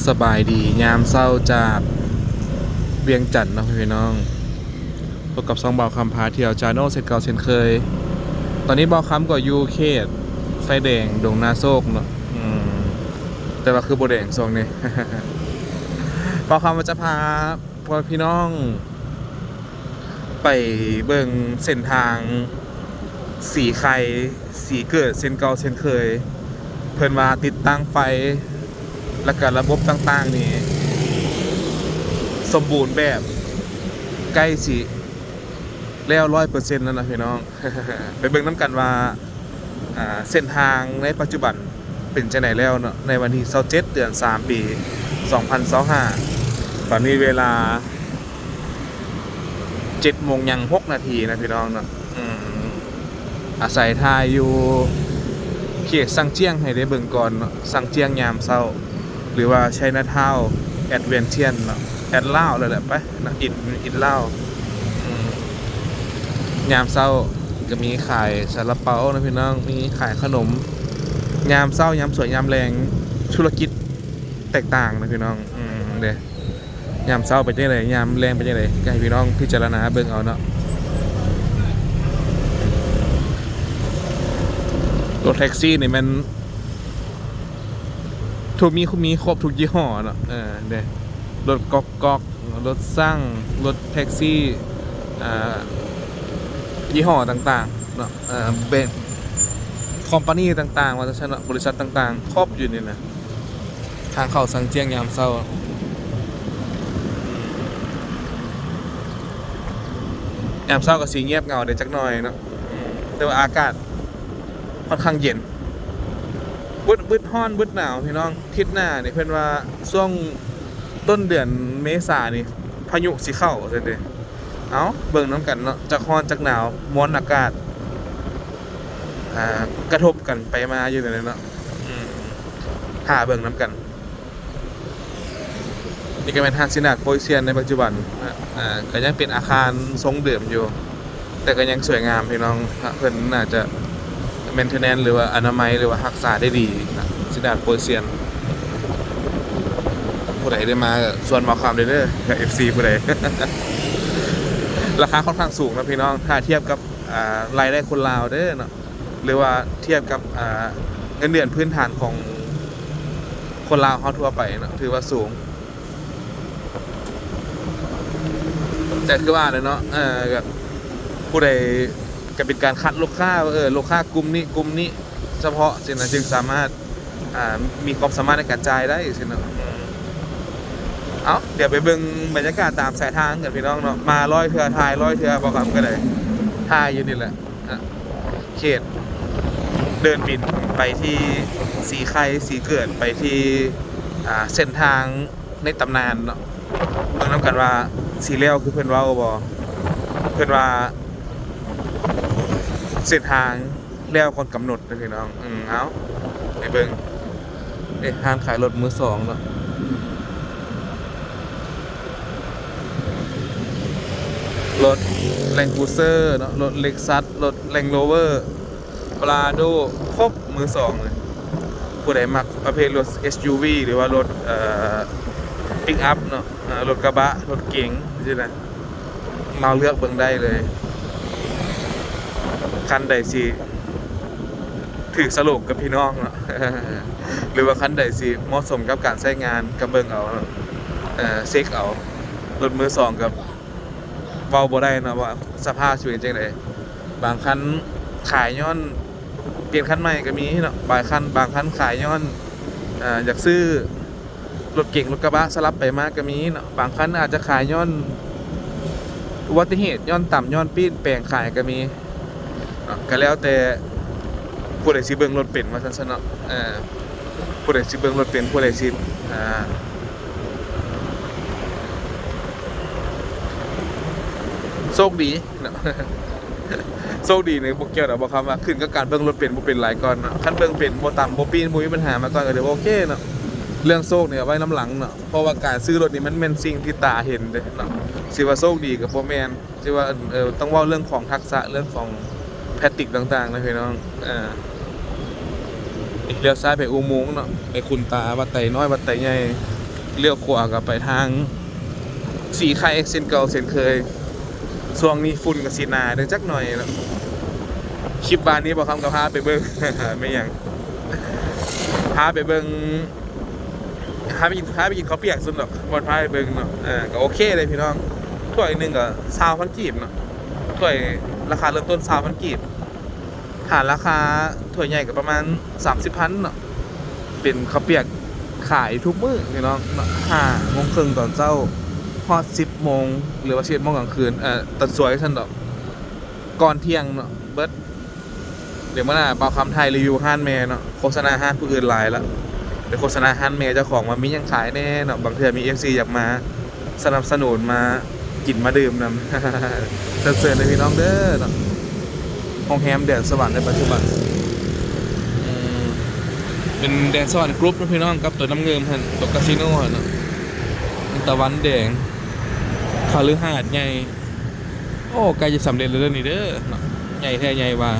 ສະບາຍດີຍາມເຊົ້າຈາກວຽງຈັນເນາະພີ່ນ້ອງ, ພົບກັບຊ່ອງບ່າວຄຳພາທ່ຽວ Channel ເຊັ່ນເກົ່າເຊັ່ນເຄີຍ. ຕອນນີ້ບ່າວຄຳກໍຢູ່ເຂດໄຟແດງດົງນາໂຊກເນາະ, ອືມ ແຕ່ວ່າຄືບໍ່ແດງຊ່ວງນີ້. ບ່າວຄຳວ່າຈະພາ ພໍ່ແມ່ພີ່ນ້ອງໄປເບິ່ງເສັ້ນທາງສີໄຄ ສີເກີດເຊັ່ນເກົ່າເຊັ່ນເຄີຍ. ເພິ່ນວ່າຕິດຕັ້ງໄຟ ແລ້ວກະລະບົບຕ່າງໆນີ້ສົມບູນແບບ ໃກ້ຊິແລ້ວຮ້ອຍເປີເຊັນແລ້ວນະພີ່ນ້ອງ. ໄປເບິ່ງນຳກັນວ່າ ອ່າ ເສັ້ນທາງໃນປັດຈຸບັນເປັນຈັ່ງໃດແລ້ວເນາະ, ໃນວັນທີຊາວເຈັດ ເດືອນສາມ ປີສອງພັນຊາວຫ້າ. ຕອນນີ້ເວລາເຈັດໂມງຍັງຫົກນາທີນະພີ່ນ້ອງເນາະ. ອືມ ອາໄສຖ່າຍຢູ່ເຂດຊັງຈຽງໃຫ້ໄດ້ເບິ່ງກ່ອນເນາະ, ຊັງຈຽງຍາມເຊົ້າ ຫຼືວ່າ Chinatown Adventure ເນາະ, ແອດລາວແລ້ວແຫຼະ ໄປ ເນາະ ອິນ ອິນລາວ. ອືມ ຍາມເຊົ້າກໍມີຂາຍຊາລາເປົານະພີ່ນ້ອງ, ມີຂາຍຂະໜົມ ຍາມເຊົ້າ ຍາມສວຍ ຍາມແລງ, ທຸລະກິດແຕກຕ່າງນະພີ່ນ້ອງ. ອືມ ເດ້ ຍາມເຊົ້າເປັນຈັ່ງໃດ ຍາມແລງເປັນຈັ່ງໃດ ກໍໃຫ້ພີ່ນ້ອງພິຈາລະນາເບິ່ງເອົາເນາະ. ລົດແທັກຊີນີ້ແມ່ນ ທຸກ ມີ ມີຄົບທຸກຍີ່ຫໍ້ເນາະ. ເອີ ເດ້ ລົດກອກໆ ລົດຊັງ ລົດແທັກຊີ ອ່າ ຍີ່ຫໍ້ຕ່າງໆເນາະ, ເອີ ເບນ ຄອມພານີຕ່າງໆ ວ່າຊັ້ນເນາະ, ບໍລິສັດຕ່າງໆ ຄົບຢູ່ນີ້ນະ. ທາງເຂົ້າຊັງຈຽງຍາມເຊົ້າ ຍາມເຊົ້າກໍຊິງຽບເຫງົາໄດ້ຈັກໜ້ອຍເນາະ, ແຕ່ວ່າອາກາດ ຂ້ອນຂ້າງເຢັນ, ບຶດ ບຶດຮ້ອນ ບຶດໜາວພີ່ນ້ອງ. ທິດໜ້ານີ້ເພິ່ນວ່າຊ່ວງຕົ້ນເດືອນເມສານີ້ພາຍຸຊິເຂົ້າ ວ່າຊັ້ນເດ. ເອົ້າ ເບິ່ງນຳກັນເນາະ, ຈັກຮ້ອນຈັກໜາວ ມວນອາກາດ ອ່າ ກະທົບກັນໄປມາຢູ່ນີ້ແຫຼະເນາະ. ອືມ ຖ້າເບິ່ງນຳກັນ. ນີ້ກໍແມ່ນຫາດສີໜາດໂປ້ຍຊຽນໃນປັດຈຸບັນນະ, ອ່າ ກໍຍັງເປັນອາຄານຊົງເດີມຢູ່ ແຕ່ກໍຍັງສວຍງາມພີ່ນ້ອງ. ເພິ່ນໜ້າຈະ maintenance ຫຼືວ່າອະນາໄມ ຫຼືວ່າຮັກສາໄດ້ດີນະ ສີໜາດໂປ້ຍຊຽນ. ຜູ້ໃດໄດ້ມາກໍຊວນມາຄຳເດີ ເດີ ເອັຟຊີຜູ້ໃດ. ລາຄາຂ້ອນຂ້າງສູງນະພີ່ນ້ອງ ຖ້າທຽບກັບ ອ່າ ລາຍໄດ້ຄົນລາວເດີເນາະ. ຫຼືວ່າທຽບກັບ ອ່າ ເງິນເດືອນພື້ນຖານຂອງຄົນລາວເຮົາທົ່ວໄປເນາະ ຖືວ່າສູງ. ແຕ່ຄືວ່າແຫຼະເນາະ ເອີ ກໍຜູ້ໃດ ກໍເປັນການຄັດລູກຄ້າວ່າ ເອີ ລູກຄ້າກຸ່ມນີ້ ກຸ່ມນີ້ສະເພາະຊີ້ນະ ຈຶ່ງສາມາດ ອ່າ ມີຄວາມສາມາດໃນການຈ່າຍໄດ້ຊີ້ນະ. ເອົ້າ ດຽວໄປເບິ່ງບັນຍາກາດຕາມສາຍທາງກັນພີ່ນ້ອງເນາະ, ມາຮ້ອຍເທື່ອ ຖ່າຍຮ້ອຍເທື່ອ ບໍ່ຄຳກໍໄດ້ ຖ່າຍຢູ່ນີ້ແຫຼະ. ອ່ະ ເຂດເດີ່ນບິນໄປທີ່ສີໄຄ ສີເກີດ ໄປທີ່ ອ່າ ເສັ້ນທາງໃນຕຳນານເນາະ. ເບິ່ງນຳກັນວ່າຊິແລ້ວຄືເພິ່ນເວົ້າບໍ່? ເພິ່ນວ່າເສັ້ນທາງແລ້ວກ່ອນກຳນົດເດີພີ່ນ້ອງ. ອືມ ເອົາ ໄປເບິ່ງ. ເອີ ຮ້ານຂາຍລົດມືສອງເນາະ, ລົດ Land Cruiser ເນາະ, ລົດ Lexus ລົດ Land Rover Prado ຄົບມືສອງເລີຍ. ຜູ້ໃດມັກປະເພດລົດ ເອັສຢູວີ ຫຼືວ່າລົດ ເອີ ປິກອັບເນາະ, ເອີ ລົດກະບະ ລົດເກັງ ຈັ່ງຊີ້ນະ. ມາເລືອກເບິ່ງໄດ້ເລີຍ, ຄັນໃດຊິຖືກສະໂຫຼກກັບພີ່ນ້ອງເນາະ ຫຼືວ່າຄັນໃດຊິເໝາະສົມກັບການໃຊ້ງານ ກໍເບິ່ງເອົາເນາະ, ເຊັກເອົາ. ລົດມືສອງກໍເວົ້າບໍ່ໄດ້ເນາະວ່າສະພາບຊິເປັນຈັ່ງໃດ. ບາງຄັນຂາຍຍ້ອນປ່ຽນຄັນໃໝ່ກໍມີເນາະ, ບາງຄັນ ບາງຄັນຂາຍຍ້ອນ ເອີ ຢາກຊື້ ລົດເກັງລົດກະບະສະຫຼັບໄປມາກໍມີເນາະ, ບາງຄັນອາດຈະຂາຍຍ້ອນອຸບັດຕິເຫດ ຍ້ອນຕຳ ຍ້ອນປີ້ນ ແປງຂາຍກໍມີເນາະ. ກໍແລ້ວແຕ່ຜູ້ໃດຊິເບິ່ງລົດເປັນວ່າຊັ້ນຊະເນາະ, ເອີ ຜູ້ໃດຊິເບິ່ງລົດເປັນ ຜູ້ໃດຊິ ອ່າ ໂຊກດີເນາະ. ໂຊກດີນີ້ບໍ່ກ່ຽວດອກ ບໍ່ຄຳວ່າ ຂຶ້ນກັບການເບິ່ງລົດເປັນບໍ່ເປັນຫຼາຍກ່ອນເນາະ. ຄັນເບິ່ງເປັນ ບໍ່ຕຳ ບໍ່ປີ້ນ ບໍ່ມີບັນຫາມາກ່ອນ ກໍຖືວ່າໂອເຄເນາະ. ເລື່ອງໂຊກນີ້ໄວ້ນຳຫຼັງເນາະ, ເພາະວ່າການຊື້ລົດນີ້ມັນແມ່ນສິ່ງທີ່ຕາເຫັນເດ້ເນາະ. ຊິວ່າໂຊກດີກໍບໍ່ແມ່ນ, ຊິວ່າ ເອີ ຕ້ອງເວົ້າເລື່ອງຂອງທັກສະ ເລື່ອງຂອງແທັກຕິກຕ່າງໆນະພີ່ນ້ອງ. ອ່າ ນີ້ລ້ຽວຊ້າຍໄປອຸໂມງເນາະ, ໄປຂຸນຕາ ວັດໄຕນ້ອຍ ວັດໄຕໃຫຍ່. ລ້ຽວຂວາກໍໄປທາງສີໄຄເຊັ່ນເກົ່າເຊັ່ນເຄີຍ. ຊ່ວງນີ້ຝຸ່ນກໍຊິໜາເດີຈັກໜ່ອຍເນາະ. ຄລິບວານນີ້ບ່າວຄຳກໍພາໄປເບິ່ງ ແມ່ນຫຍັງ ພາໄປເບິ່ງ ພາໄປກິນ ພາໄປກິນເຂົ້າປຽກຊັ້ນດອກ ບໍ່ພາໄປເບິ່ງເນາະ. ເອີ ກໍໂອເຄເດ້ພີ່ນ້ອງ ຖ້ວຍໜຶ່ງກໍຊາວພັນກີບເນາະ ຖ້ວຍ ລາຄາເລີ່ມຕົ້ນຊາວພັນກີບ. ຖ້າລາຄາຖ້ວຍໃຫຍ່ກໍປະມານສາມສິບພັນເນາະ. ເປັນເຂົ້າປຽກຂາຍທຸກມື້ພີ່ນ້ອງເນາະ ຫ້າໂມງເຄິ່ງຕອນເຊົ້າ ຮອດສິບໂມງ ຫຼືວ່າສິບເອັດໂມງກາງຄືນ ເອີ ຕອນສວຍຊັ້ນດອກ ກ່ອນທ່ຽງເນາະ ເບິດ. ດຽວມື້ໜ້າບ່າວຄຳຖ່າຍຣີວິວຮ້ານແມ່ເນາະ ໂຄສະນາຮ້ານຜູ້ອື່ນຫຼາຍລະ ໄປໂຄສະນາຮ້ານແມ່ເຈົ້າຂອງວ່າມີຫຍັງຂາຍແດ່ເນາະ. ບາງເທື່ອມີເອັຟຊີຢາກມາສະໜັບສະໜູນ ມາກິນມາດື່ມນຳ. ເຊີນເຊີນເດີພີ່ນ້ອງເດີເນາະ. ໂຮງແຮມແດນສະຫວັນໃນປັດຈຸບັນ ອືມ ເປັນແດນສະຫວັນກຣຸບເນາະພີ່ນ້ອງ ກັບຕົວນ້ຳເງິນຫັ້ນ ຕົວກາສິໂນຫັ້ນເນາະ. ຕາວັນແດງ ຄະລືຫາດໃຫຍ່. ໂອ້ ໃກ້ຈະສຳເລັດແລ້ວເດີນີ້ເດີເນາະ ໃຫຍ່ແທ້ໃຫຍ່ວ່າ.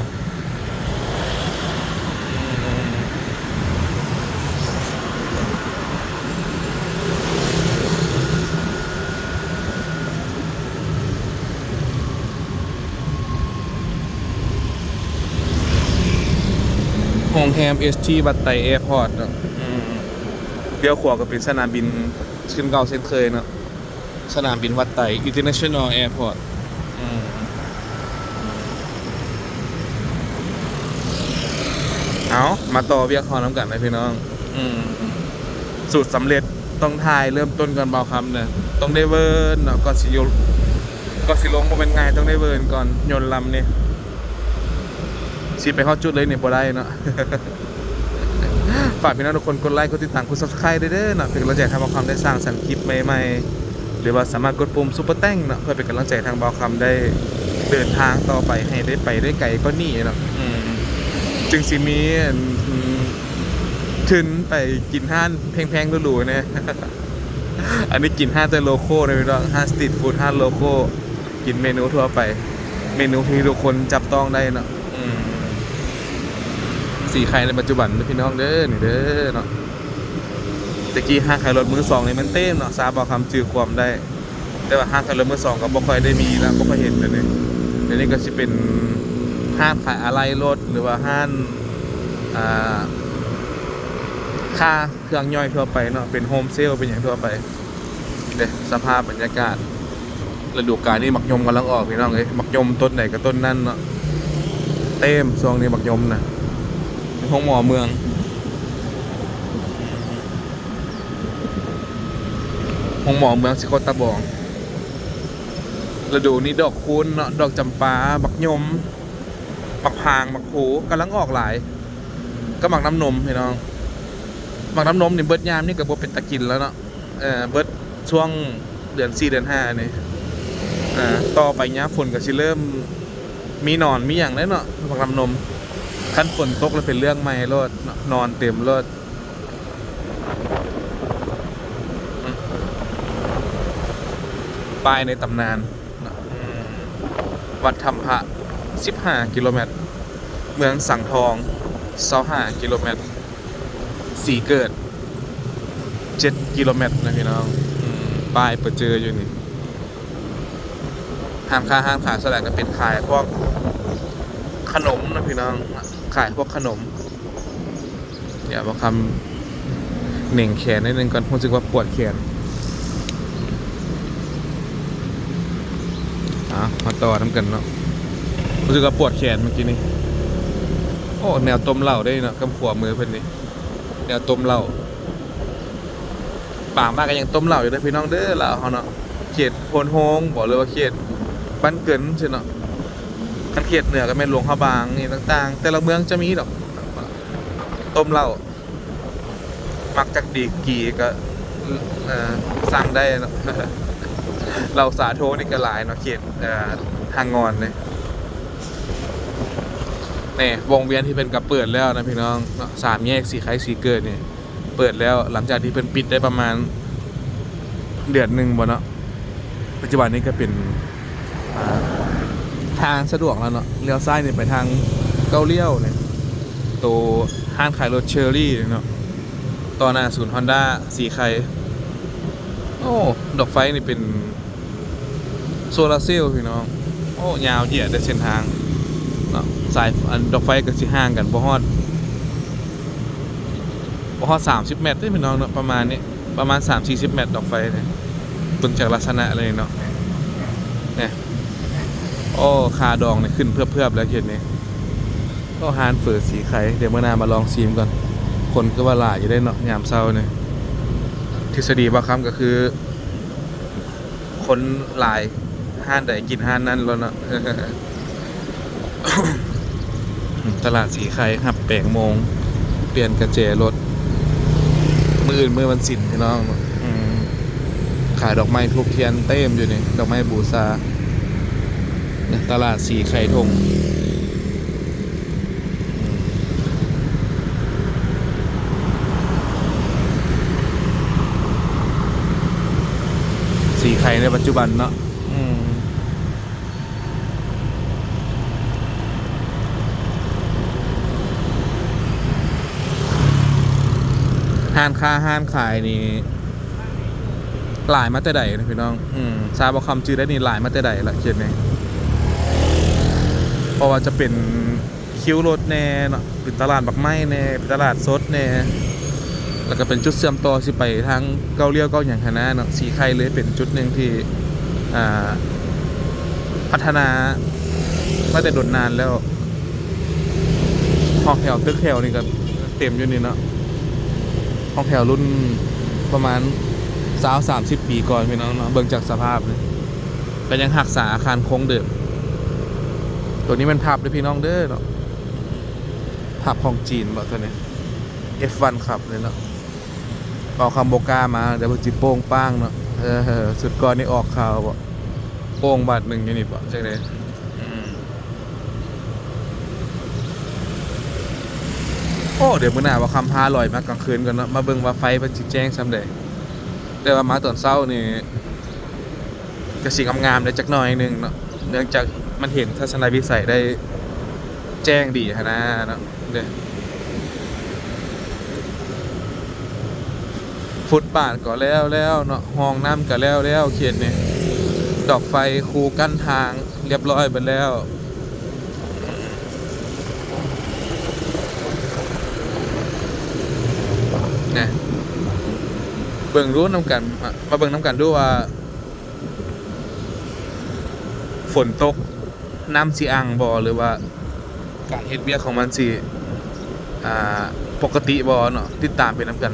ໂຮງແຮມເອສທີວັດໄຕແອພອດເນາະ. ອືມ ລ້ຽວຂວາກໍເປັນສະໜາມບິນເຊັ່ນເກົ່າເຊັ່ນເຄີຍເນາະ. ສະໜາມບິນວັດໄຕ International Airport. ອືມ ເອົາ ມາຕໍ່ວຽກເຮົານຳກັນນະພີ່ນ້ອງ. ອືມ ສູດສຳເລັດຕ້ອງຖ່າຍເລີ່ມຕົ້ນກ່ອນບ່າວຄຳນະ ຕ້ອງໄດ້ເວີນເນາະ ກ່ອນຊິຢູ່ ກ່ອນຊິລົງ ບໍ່ແມ່ນງ່າຍ ຕ້ອງໄດ້ເວີນກ່ອນ. ຍົນລຳນີ້ ຊິໄປຮອດຈຸດເລີຍນີ້ບໍ່ໄດ້ເນາະ. ຝາກພີ່ນ້ອງທຸກຄົນກົດໄລ ກົດຕິດຕາມ ກົດ Subscribe ໄດ້ເດີເນາະ ເປັນກຳລັງໃຈໃຫ້ບ່າວຄຳໄດ້ສ້າງສັນຄລິບໃໝ່ໆ ຫຼືວ່າສາມາດກົດປຸ່ມ Super Thanks ເນາະ ເພື່ອເປັນກຳລັງໃຈທາງບ່າວຄຳໄດ້ເດີນທາງຕໍ່ໄປ ໃຫ້ໄດ້ໄປໄດ້ໄກກວ່ານີ້ເນາະ. ອືມ ຈຶ່ງຊິມີ ອັນ ທຶນໄປກິນຮ້ານແພງໆ ຫຼູໆ ແດ່. ອັນນີ້ກິນຮ້ານແຕ່ໂລຄໍເດີພີ່ນ້ອງ ຮ້ານສະຕຣີດຟູດ ຮ້ານໂລຄໍ ກິນເມນູທົ່ວໄປ ເມນູທີ່ທຸກຄົນຈັບຕ້ອງໄດ້ເນາະ. ອືມ ສີໄຄໃນປັດຈຸບັນເດີພີ່ນ້ອງເດີ ນີ້ເດີເນາະ. ແຕ່ກີ້ຮ້ານຂາຍລົດມືສອງນີ້ມັນເຕັມເນາະ ຊາວບ່າວຄຳຈື່ຄວາມໄດ້ ແຕ່ວ່າຮ້ານຂາຍລົດມືສອງກໍບໍ່ຄ່ອຍໄດ້ມີລະ ບໍ່ຄ່ອຍເຫັນດຽວນີ້. ດຽວນີ້ກໍຊິເປັນຮ້ານຂາຍອາໄຫຼ່ລົດ ຫຼືວ່າຮ້ານ ອ່າ ຄ້າ ເຄື່ອງຍ່ອຍທົ່ວໄປເນາະ ເປັນໂຮມເຊວ ເປັນຫຍັງທົ່ວໄປເດ້. ສະພາບບັນຍາກາດ ລະດູການນີ້ໝາກຍົມກຳລັງອອກພີ່ນ້ອງເອີຍ ໝາກຍົມຕົ້ນໃດກໍຕົ້ນນັ້ນເນາະ ເຕັມຊ່ວງນີ້ໝາກຍົມນະ. ໂຮງໝໍເມືອງ ໂຮງໝໍເມືອງສີໂຄດຕະບອງ ລະດູນີ້ດອກຄູນເນາະ ດອກຈຳປາ ໝາກຍົມ ໝາກພາງ ໝາກໂພກຳລັງອອກຫຼາຍ ກັບໝາກນ້ຳນົມພີ່ນ້ອງ. ໝາກນ້ຳນົມນີ້ເບິດຍາມນີ້ກໍບໍ່ເປັນຕາກິນແລ້ວເນາະ ເອີ ເບິດຊ່ວງເດືອນສີ່ເດືອນຫ້ານີ້ ເອີ ຕໍ່ໄປຍາມຝົນກໍຊິເລີ່ມມີໜອນມີຫຍັງແລ້ວເນາະ ໝາກນ້ຳນົມ. ຄັນຝົນຕົກແລ້ວເປັນເລື່ອງໃໝ່ໂລດເນາະ ໜອນເຕັມໂລດ. ປ້າຍໃນຕຳນານ ອືມ ວັດຖ້ຳພະ ສິບຫ້າກິໂລແມັດ, ເມືອງສັງທອງ ຊາວຫ້າກິໂລແມັດ, ສີເກີດ ເຈັດກິໂລແມັດນະພີ່ນ້ອງ. ອືມ ປ້າຍປະເຈີຢູ່ນີ້. ຮ້ານຄ້າຮ້ານຂາຍສ່ວນຫຼາຍກໍເປັນຂາຍພວກຂະໜົມນະພີ່ນ້ອງ, ຂາຍພວກຂະໜົມ. ດຽວບ່າວຄຳເໜັງແຂນໜ້ອຍໜຶ່ງກ່ອນ ຮູ້ສຶກວ່າປວດແຂນ. ເອົາ ມາຕໍ່ນຳກັນເນາະ. ຮູ້ສຶກວ່າປວດແຂນເມື່ອກີ້ນີ້. ໂອ້ ແນວຕົ້ມເຫຼົ້າເດ້ເນາະ ກຳຂວາມືເພິ່ນນີ້ ແນວຕົ້ມເຫຼົ້າ. ປາງມາກໍຍັງຕົ້ມເຫຼົ້າຢູ່ເດີພີ່ນ້ອງເດີ ລາວເຮົາເນາະ. ເຂດໂພນໂຮງບໍ ຫຼືວ່າເຂດບ້ານເກີນຊີ້ເນາະ. ຄັນເຂດເໜືອກໍແມ່ນຫຼວງພະບາງນີ້ຕ່າງໆ ແຕ່ລະເມືອງຈະມີດອກ ຕົ້ມເຫຼົ້າ. ມັກຈັກດີກຣີກໍ ເອີ ສັ່ງໄດ້ເນາະ. ເຫຼົ້າສາໂທນີ້ກໍຫຼາຍເນາະ ເຂດ ເອີ ທາງງອນນີ້. ນີ້ ວົງວຽນທີ່ເພິ່ນກໍເປີດແລ້ວນະພີ່ນ້ອງເນາະ ສາມແຍກສີໄຄສີເກີດນີ້ ເປີດແລ້ວ ຫຼັງຈາກທີ່ເພິ່ນປິດໄດ້ປະມານເດືອນໜຶ່ງບໍເນາະ. ປັດຈຸບັນນີ້ກໍເປັນ ອ່າ ທາງສະດວກແລ້ວເນາະ. ລ້ຽວຊ້າຍນີ້ໄປທາງເກົ້າລ້ຽວນີ້ ໂຕຮ້ານຂາຍລົດເຊີຣີເນາະ ຕໍ່ໜ້າສູນຮອນດ້າສີໄຄ. ໂອ້ ດອກໄຟນີ້ເປັນໂຊລາເຊວພີ່ນ້ອງ. ໂອ້ ຍາວເຍຍເດ້ເສັ້ນທາງເນາະ. ສາຍ ອັນ ດອກໄຟກໍຊິຫ່າງກັນບໍ່ຮອດ ບໍ່ຮອດສາມສິບແມັດເດ້ພີ່ນ້ອງເນາະ ປະມານນີ້ ປະມານສາມສີ່ສິບແມັດ ດອກໄຟນີ້ ເບິ່ງຈາກລັກສະນະເລີຍເນາະ. ນີ້ ໂອ້ ຄ່າດອງນີ້ຂຶ້ນເພິບໆແລ້ວເຂດນີ້. ໂອ້ ຮ້ານເຝີສີໄຄ ດຽວມື້ໜ້າມາລອງຊີມກ່ອນ. ຄົນຄືວ່າຫຼາຍຢູ່ເດ້ເນາະ ຍາມເຊົ້ານີ້. ທິດສະດີບ່າວຄຳກໍຄື ຄົນຫຼາຍ ຮ້ານໃດກິນຮ້ານນັ້ນໂລດເນາະ. ຕະຫຼາດສີໄຄຮັບແປດໂມງ ປ່ຽນກະແຈລົດ. ມື້ອື່ນມື້ວັນສິນພີ່ນ້ອງ. ອືມ ຂາຍດອກໄມ້ທູບທຽນເຕັມຢູ່ນີ້ ດອກໄມ້ບູຊາ. ນີ້ ຕະຫຼາດສີໄຄທົ່ງ ສີໄຄໃນປັດຈຸບັນເນາະ. ອືມ ຮ້ານຄ້າຮ້ານຂາຍນີ້ ຫຼາຍມາແຕ່ໃດນະພີ່ນ້ອງ. ອືມ ຊາວບໍ່ຄຳຈື່ໄດ້ນີ້ ຫຼາຍມາແຕ່ໃດລະເຂດນີ້ ເພາະວ່າຈະເປັນຄິວລົດແດ່ເນາະ ເປັນຕະຫຼາດໝາກໄມ້ແດ່ ເປັນຕະຫຼາດສົດແດ່ ແລ້ວກໍເປັນຈຸດເຊື່ອມຕໍ່ຊິໄປທາງເກົ້າລ້ຽວເກົ້າຫຍັງຫັ້ນນະເນາະ. ສີໄຄເລີຍເປັນຈຸດໜຶ່ງທີ່ ອ່າ ພັດທະນາມາແຕ່ດົນນານແລ້ວ. ຮອກແຖວຕຶກແຖວນີ້ກໍເຕັມຢູ່ນີ້ເນາະ ຮອກແຖວລຸ້ນປະມານຊາວສາມສິບປີກ່ອນພີ່ນ້ອງເນາະ. ເບິ່ງຈາກສະພາບນີ້ ກໍຍັງຮັກສາອາຄານຄົງເດີມ. ໂຕນີ້ແມ່ນພັບເດີພີ່ນ້ອງເດີເນາະ ພັບຂອງຈີນບໍໂຕນີ້ ເອັຟວັນຄັບນີ້ເນາະ. ເວົ້າຄຳບໍ່ກ້າມາ ດຽວເພິ່ນຊິໂປ້ງປ້າງເນາະ. ເອີ ຊຸດກ່ອນນີ້ອອກຂ່າວບໍ ໂປ້ງບາດໜຶ່ງຢູ່ນີ້ບໍ ຈັ່ງໃດ? ອືມ ໂອ້ ດຽວມື້ໜ້າບ່າວຄຳພາລອຍມາກາງຄືນກ່ອນເນາະ ມາເບິ່ງວ່າໄຟເພິ່ນຊິແຈ້ງສ່ຳໃດ. ແຕ່ວ່າມາຕອນເຊົ້ານີ້ ກະຊິງາມໆໄດ້ຈັກໜ້ອຍໜຶ່ງເນາະ ເນື່ອງຈາກມັນເຫັນທັດສະນະວິໄສໄດ້ແຈ້ງດີຫັ້ນນະເນາະ. ເດ້ ຟຸດບາດກໍແລ້ວແລ້ວເນາະ ຮ່ອງນ້ຳກໍແລ້ວແລ້ວ ເຂດນີ້ ດອກໄຟ ຄູກັ້ນທາງ ລຽບຮ້ອຍເບິດແລ້ວ. ນະ ເບິ່ງດູນຳກັນ ມາ ມາເບິ່ງນຳກັນດູວ່າ ຝົນຕົກນ້ຳຊິອັ່ງບໍ່ ຫຼືວ່າການເຮັດວຽກຂອງມັນຊິ ອ່າ ປົກກະຕິບໍ່ເນາະ. ຕິດຕາມໄປນຳກັນ.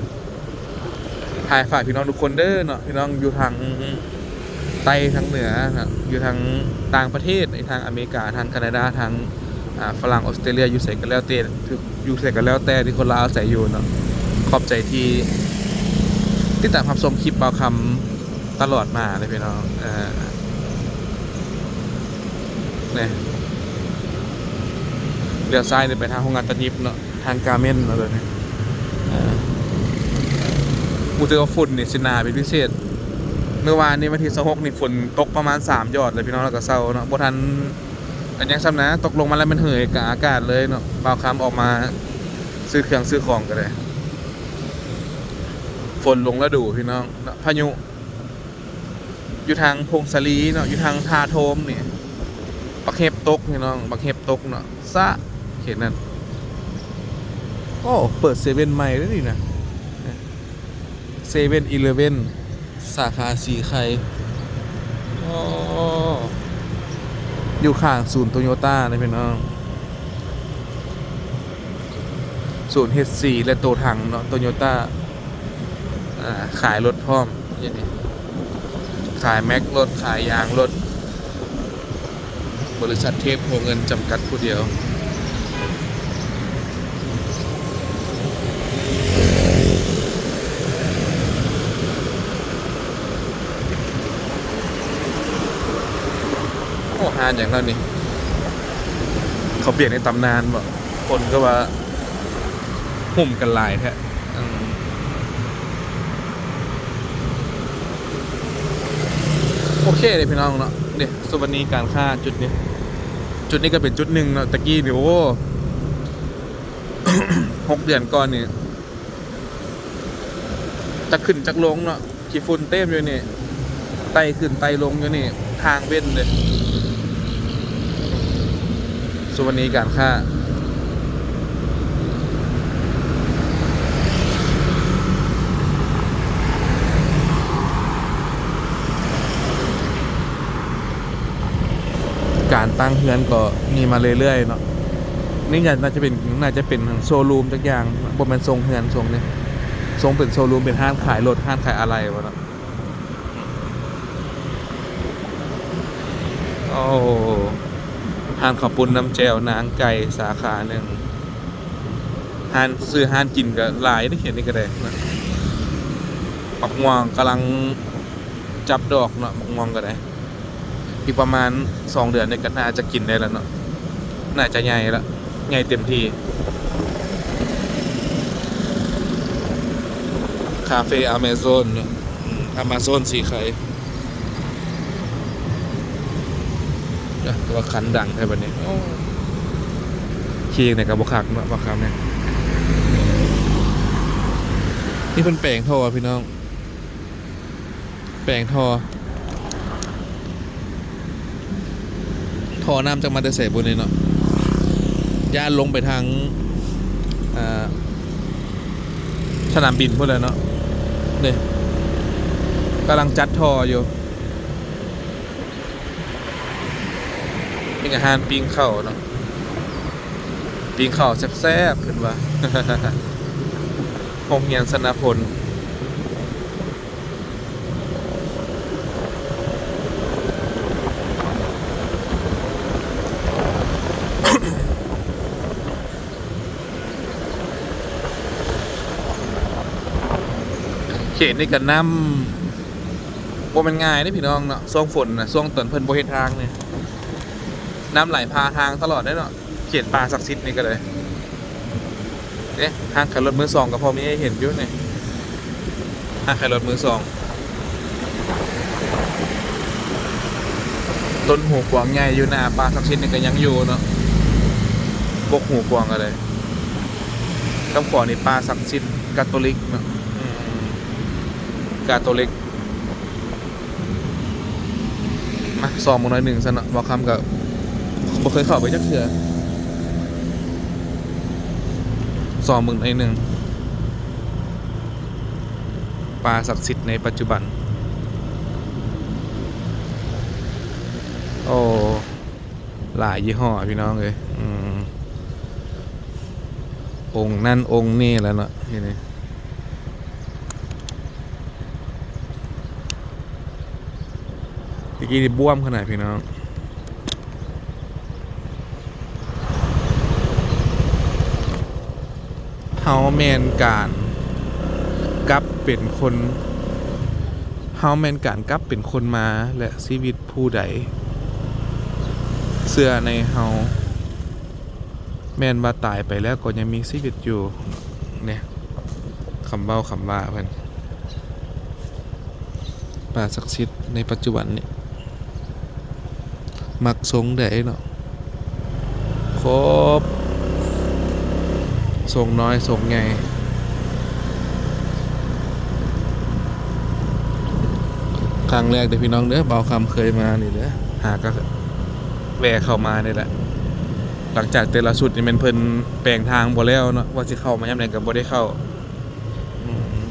ຖ່າຍຝາກພີ່ນ້ອງທຸກຄົນເດີເນາະ ພີ່ນ້ອງຢູ່ທາງໃຕ້ທາງເໜືອເນາະ ຢູ່ທາງຕ່າງປະເທດ ໃນທາງອາເມລິກາ ທາງການາດາ ທາງ ອ່າ ຝຣັ່ງ ອອສເຕຣເລຍ ຢູ່ໃສກໍແລ້ວແຕ່ ຢູ່ໃສກໍແລ້ວແຕ່ທີ່ຄົນລາວອາໄສຢູ່ເນາະ. ຂອບໃຈທີ່ຕິດຕາມຮັບຊົມຄລິບບ່າວຄຳຕະຫຼອດມາເລີຍພີ່ນ້ອງ. ເອີ ນີ້ ລ້ຽວຊ້າຍນີ້ໄປທາງໂຮງງານຕັດຫຍິບເນາະ ທາງກາເມັນເນາະ ເດີນີ້. ເອີ ຮູ້ສຶກວ່າຝຸ່ນນີ້ຊິໜາເປັນພິເສດ. ມື້ວານນີ້ວັນທີຊາວຫົກນີ້ຝົນຕົກປະມານສາມຢອດເລີຍພີ່ນ້ອງ ແລ້ວກໍເຊົາເນາະ ບໍ່ທັນ ກໍຍັງຊ້ຳນະ ຕົກລົງມາແລ້ວມັນເຫີຍກາອາກາດເລີຍເນາະ. ບ່າວຄຳອອກມາຊື້ເຄື່ອງຊື້ຂອງກໍໄດ້ ຝົນລົງລະດູພີ່ນ້ອງເນາະ. ພາຍຸຢູ່ທາງຜົ້ງສາລີເນາະ ຢູ່ທາງທ່າໂທມນີ້ ບັກເຫັບຕົກພີ່ນ້ອງ ບັກເຫັບຕົກເນາະ ຊະ ເຂດນັ້ນ. ໂອ້ ເປີດເຊເວັ່ນໃໝ່ເດ້ນີ້ນະ ເຊເວັ່ນອີເລເວັ່ນ ສາຂາສີໄຄ. ໂອ້ ຢູ່ຂ້າງສູນໂຕໂຍຕ້າເດ້ພີ່ນ້ອງ ສູນເຮັດສີ ແລະ ໂຕຖັງເນາະ ໂຕໂຍຕ້າ. ອ່າ ຂາຍລົດພ້ອມ ເຮັດນີ້ ຂາຍແມັກລົດ ຂາຍຢາງລົດ. ບໍລິສັດເທບໂພເງິນຈຳກັດຜູ້ດຽວ. ໂອ້ ຮ້ານຫຍັງເນາະນີ້ ເຂົ້າປຽກໃນຕຳນານບໍ? ຄົນກໍວ່າຫຸ້ມກັນຫຼາຍແທ້. ອືມ ໂອເຄເດ້ພີ່ນ້ອງເນາະ ເດ້ ສຸວັນນີການຄ້າຈຸດນີ້ ຈຸດນີ້ກໍເປັນຈຸດໜຶ່ງເນາະ. ຕະກີ້ນີ້ ໂອ້ ຫົກເດືອນກ່ອນນີ້ ຈັກຂຶ້ນຈັກລົງເນາະ ຂີ້ຝຸ່ນເຕັມຢູ່ນີ້ ໄຕ່ຂຶ້ນໄຕ່ລົງຢູ່ນີ້ ທາງເວັ້ນເດ້. ສຸວັນນີການຄ້າ ການຕັ້ງເຮືອນກໍມີມາເລື້ອຍໆເນາະ. ນີ້ໜ້າຈະເປັນ ໜ້າຈະເປັນໂຊຣູມຈັກຢ່າງ ບໍ່ແມ່ນຊົງເຮືອນຊົງນີ້ ຊົງເປັນໂຊຣູມ ເປັນຮ້ານຂາຍລົດ ຮ້ານຂາຍອາໄຫຼ່ບໍເນາະ. ໂອ້ ຮ້ານເຂົ້າປຸ້ນນ້ຳແຈ່ວນາງໄກ່ສາຂາໜຶ່ງ ຮ້ານ ຊື່ຮ້ານກິນກໍຫຼາຍເດ້ ເຂດນີ້ກໍໄດ້ນະ. ໝາກມ່ວງກຳລັງຈັບດອກເນາະ ໝາກມ່ວງກໍໄດ້ ອີກປະມານສອງເດືອນນີ້ກໍໜ້າຈະກິນໄດ້ແລ້ວເນາະ ໜ້າຈະໃຫຍ່ລະ ໃຫຍ່ເຕັມທີ່. ຄາເຟອາເມຊອນເນາະ ອາເມຊອນສີໄຄ. ເອີ ແຕ່ວ່າຄັນດັງແທ້ບັດນີ້ ໂອ້ ຂີ່ຈັ່ງໃດກໍບໍ່ຄັກເນາະ ບັກຄຳນີ້. ນີ້ເພິ່ນແປງທໍ່ ພີ່ນ້ອງ ແປງທໍ່ ທໍ່ນ້ຳຈັກມາແຕ່ໃສບຸນີ້ເນາະ ຢ້ານລົງໄປທາງ ອ່າ ສະໜາມບິນພຸ້ນແຫຼະເນາະ. ນີ້ ກຳລັງຈັດທໍ່ຢູ່. ເປັນອາຫານປີ້ງເຂົ້າເນາະ ປີ້ງເຂົ້າແຊບໆ ເພິ່ນວ່າ ໂຮງຮຽນຊະນະພົນ. ເຂດນີ້ກໍນ້ຳ ບໍ່ແມ່ນງ່າຍເດ້ພີ່ນ້ອງເນາະ ຊ່ວງຝົນນະ ຊ່ວງຕອນເພິ່ນບໍ່ເຮັດທາງນີ້ ນ້ຳໄຫຼຜ່າທາງຕະຫຼອດເດ້ເນາະ ເຂດປ່າສັກສິດນີ້ກໍໄດ້. ເດ້ ຮ້ານຂາຍລົດມືສອງກໍພໍມີໃຫ້ເຫັນຢູ່ນີ້ ຮ້ານຂາຍລົດມືສອງ. ຕົ້ນຫູກວາງໃຫຍ່ຢູ່ໜ້າປ່າສັກສິດນີ້ກໍຍັງຢູ່ເນາະ ກົກຫູກວາງກໍໄດ້. ທາງຂວານີ້ປ່າສັກສິດກາໂຕລິກເນາະ ອືມ ກາໂຕລິກ. ມາສ່ອງເບິ່ງໜ້ອຍໜຶ່ງຊັ້ນເນາະ ບ່າວຄຳກໍບໍ່ເຄີຍເຂົ້າໄປຈັກເທື່ອ ສ່ອງເບິ່ງໜ້ອຍໜຶ່ງ. ປ່າສັກສິດໃນປັດຈຸບັນ. ໂອ້ ຫຼາຍຍີ່ຫໍ້ພີ່ນ້ອງເອີຍ ອືມ ອົງນັ້ນອົງນີ້ແຫຼະເນາະ ທີ່ນີ້. ຕະກີ້ນີ້ບວມຂະໜາດພີ່ນ້ອງ. ເຮົາແມ່ນການກັບເປັນຄົນ ເຮົາແມ່ນການກັບເປັນຄົນມາ ແລະ ຊີວິດຜູ້ໃດເຊື່ອໃນເຮົາ ແມ່ນວ່າຕາຍໄປແລ້ວກໍຍັງມີຊີວິດຢູ່. ນີ້ ຄຳເວົ້າຄຳວ່າເພິ່ນ. ປ່າສັກສິດໃນປັດຈຸບັນນີ້ ມັກຊົງໃດເນາະ ຄົບ ຊົງນ້ອຍຊົງໃຫຍ່. ຄັ້ງແລກເດີພີ່ນ້ອງເດີ ບ່າວຄຳເຄີຍມານີ້ເດີ ຫາກະແວ່ເຂົ້າມານີ້ແຫຼະ. ຫຼັງຈາກແຕ່ລະຊຸດນີ້ແມ່ນເພິ່ນແປງທາງບໍ່ແລ້ວເນາະ ວ່າຊິເຂົ້າມາຍາມໃດກໍບໍ່ໄດ້ເຂົ້າ. ອືມ